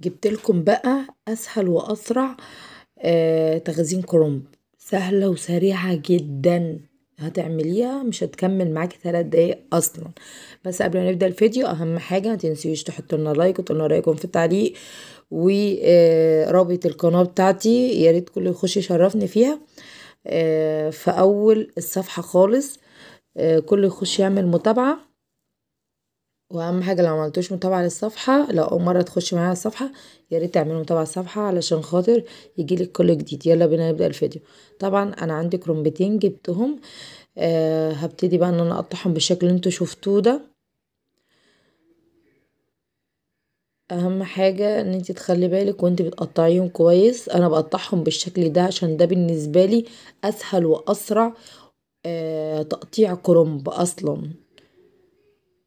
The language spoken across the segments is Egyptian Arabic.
جبت لكم بقى اسهل واسرع تخزين كرنب، سهلة وسريعة جدا، هتعمليها مش هتكمل معاكي 3 دقايق اصلا. بس قبل ما نبدا الفيديو اهم حاجة ما تنسيوش تحطوا لنا like وتقولوا رايكم في التعليق، ورابط القناة بتاعتي يا ريت كله يخش يشرفني فيها في اول الصفحة خالص، كله يخش يعمل متابعه. واهم حاجة لو معملتوش متابعه للصفحه، لو اول مرة تخش معايا الصفحة يا ريت تعملوا متابعه للصفحه علشان خاطر يجيلك كل جديد. يلا بينا نبدا الفيديو. طبعا انا عندي كرنبتين جبتهم، هبتدي بقى ان انا اقطعهم بالشكل اللي انتوا شفتوه ده. اهم حاجة ان انت تخلي بالك وانت بتقطعيهم كويس. انا بقطعهم بالشكل ده عشان ده بالنسبة لي اسهل واسرع تقطيع كرنب اصلا.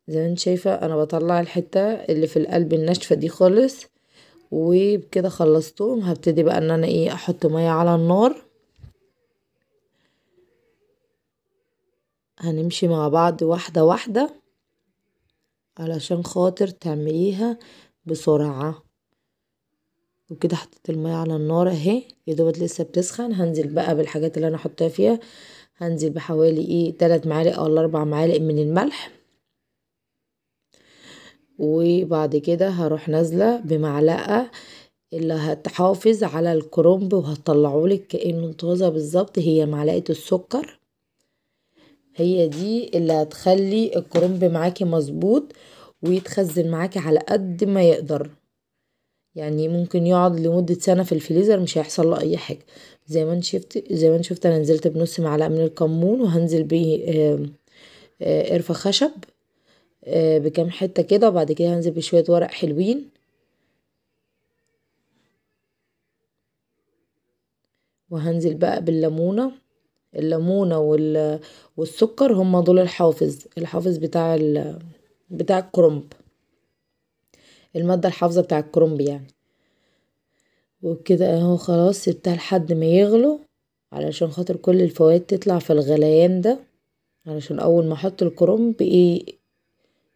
زي ما انت شايفه انا بطلع الحتة اللي في القلب الناشفه دي خالص، وبكده خلصتهم. هبتدي بقى ان انا احط مية على النار. هنمشي مع بعض واحدة واحدة علشان خاطر تعمليها بسرعة. وكده حطيت المية على النار اهي، يا دوبك لسه بتسخن. هنزل بقى بالحاجات اللي انا حطيتها فيها. هنزل بحوالي 3 معالق او 4 معالق من الملح، وبعد كده هروح نازله بمعلقه اللي هتحافظ على الكرنب وهتطلعهولك كانه طازة بالظبط، هي معلقه السكر. هي دي اللي هتخلي الكرنب معاكي مظبوط ويتخزن معاكي على قد ما يقدر، يعني ممكن يقعد لمدة سنة في الفريزر مش هيحصل له اي حاجة. زي ما انت شفت انا نزلت بنص معلقه من الكمون، وهنزل بيه قرفه خشب بكام حتة كده، وبعد كده هنزل بشوية ورق حلوين، وهنزل بقى بالليمونه. الليمونه والسكر هما دول الحافظ بتاع الكرنب، المادة الحافظة بتاع الكرنب يعني. وبكده اهو خلاص سبتها لحد ما يغلو علشان خاطر كل الفوائد تطلع في الغليان ده، علشان اول ما احط الكرنب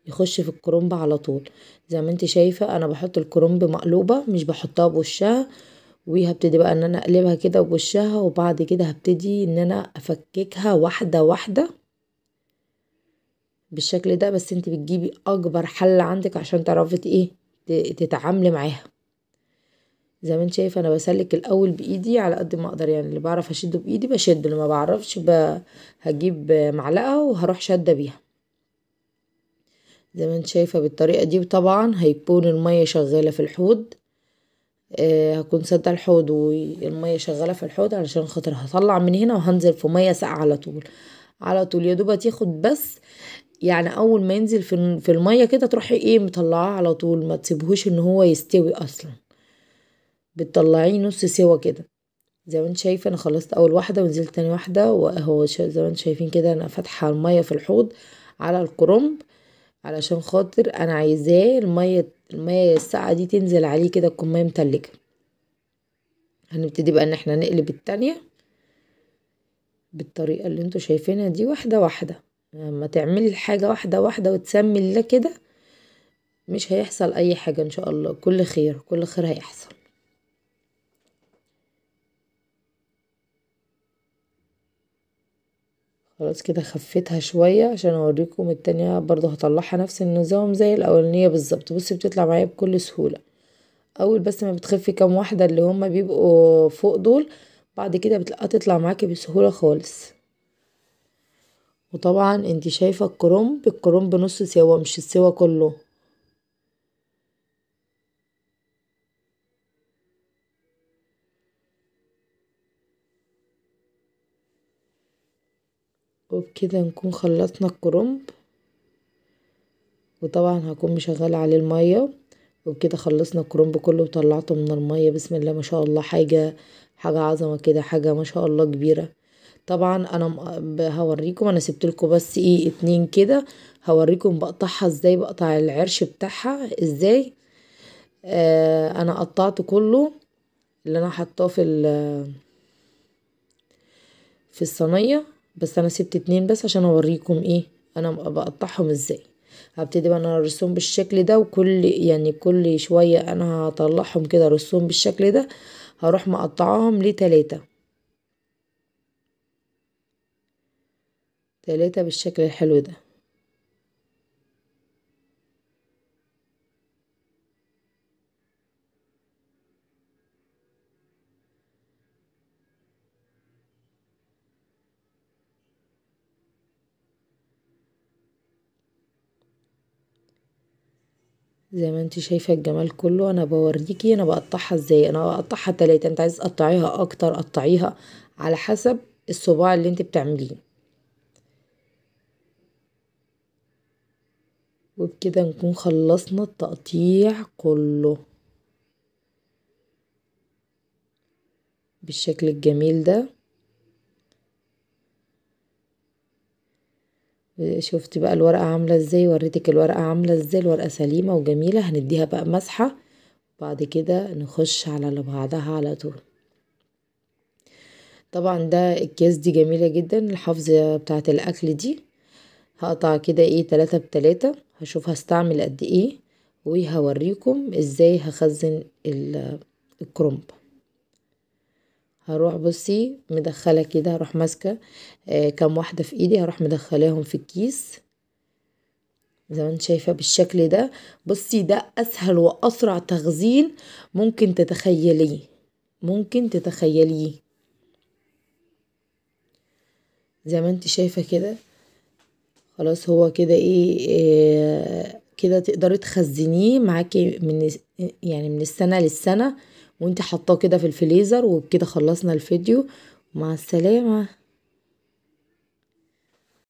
يخش في الكرنب على طول. زي ما انت شايفه انا بحط الكرنب مقلوبة، مش بحطها بوشها، وهبتدي بقى ان انا اقلبها كده بوشها، وبعد كده هبتدي ان انا افككها واحدة واحدة بالشكل ده. بس انت بتجيبي اكبر حله عندك عشان تعرفي تتعاملي معاها. زي ما انت شايفه انا بسلك الاول بايدي على قد ما اقدر، يعني اللي بعرف اشده بايدي بشد، اللي ما بعرفش هجيب معلقه وهروح شده بيها. زي ما انت شايفه بالطريقة دي. وطبعا هيكون المية شغالة في الحوض، هكون سده الحوض والمية شغالة في الحوض علشان خاطر هطلع من هنا وهنزل في مية ساقعه على طول على طول، يا دوبك ياخد بس، يعني اول ما ينزل في المية كده تروحي مطلعاه على طول، ما تسيبهوش ان هو يستوي اصلا، بتطلعيه نص سوا كده. زي ما انت شايفه انا خلصت اول واحدة ونزلت تاني واحدة، واهو زي ما انت شايفين كده انا فاتحة المية في الحوض على الكرنب علشان خاطر انا عايزاه المية الساقعه دي تنزل عليه كده، تكون مية متلجه. هنبتدي بقى ان احنا نقلب التانية بالطريقة اللي انتوا شايفينها دي، واحدة واحدة. لما تعملي الحاجة واحدة واحدة وتسمي الله كده مش هيحصل اي حاجة ان شاء الله، كل خير كل خير هيحصل. خلاص كده خفيتها شوية عشان اوريكم التانية برضو هطلعها نفس النظام زي الاولانية بالظبط. بصي بتطلع معايا بكل سهولة، اول بس ما بتخفي كام واحدة اللي هما بيبقوا فوق دول، بعد كده بتلاقيها تطلع معاكي بسهولة خالص. وطبعا انتي شايفة الكرنب نص سوا مش السوا كله. وبكده نكون خلصنا الكرنب، وطبعا هكون مشغله عليه المية. وبكده خلصنا الكرنب كله وطلعته من المية. بسم الله ما شاء الله، حاجة عظمه كده، حاجة ما شاء الله كبيرة. طبعا انا هوريكم، انا سبت لكم بس 2 كده، هوريكم بقطعها ازاي، بقطع العرش بتاعها ازاي. انا قطعته كله اللي انا حطاه في الصينية، بس انا سبت 2 بس عشان اوريكم انا بقطعهم ازاي. هبتدي بقى انا ارصهم بالشكل ده، وكل يعني كل شوية انا هطلعهم كده ارصهم بالشكل ده. هروح مقطعاهم لتلاتة تلاتة بالشكل الحلو ده. زي ما انت شايفة الجمال كله. انا بوريكي انا بقطعها ازاي. انا بقطعها 3، انت عايزة تقطعيها اكتر قطعيها على حسب الصباع اللي انت بتعمليه. وبكده نكون خلصنا التقطيع كله بالشكل الجميل ده. شفت بقى الورقة عاملة ازاي؟ وريتك الورقة عاملة ازاي. الورقة سليمة وجميلة. هنديها بقى مسحة بعد كده نخش على اللي بعدها على طول. طبعا ده الكيس دي جميلة جدا، الحافظة بتاعة الاكل دي. هقطع كده ايه 3 ب3، هشوف هستعمل قد ايه وهوريكم ازاي هخزن الكرنب. هروح بصي مدخله كده، هروح ماسكه كام واحده في ايدي، هروح مدخلاهم في الكيس زي ما انت شايفه بالشكل ده. بصي ده اسهل واسرع تخزين ممكن تتخيليه، ممكن تتخيليه زي ما انت شايفه كده. خلاص هو كده ايه كده تقدري تخزنيه معاكي من يعني من السنه للسنه، وانت حطاه كده في الفريزر. وبكده خلصنا الفيديو، مع السلامة.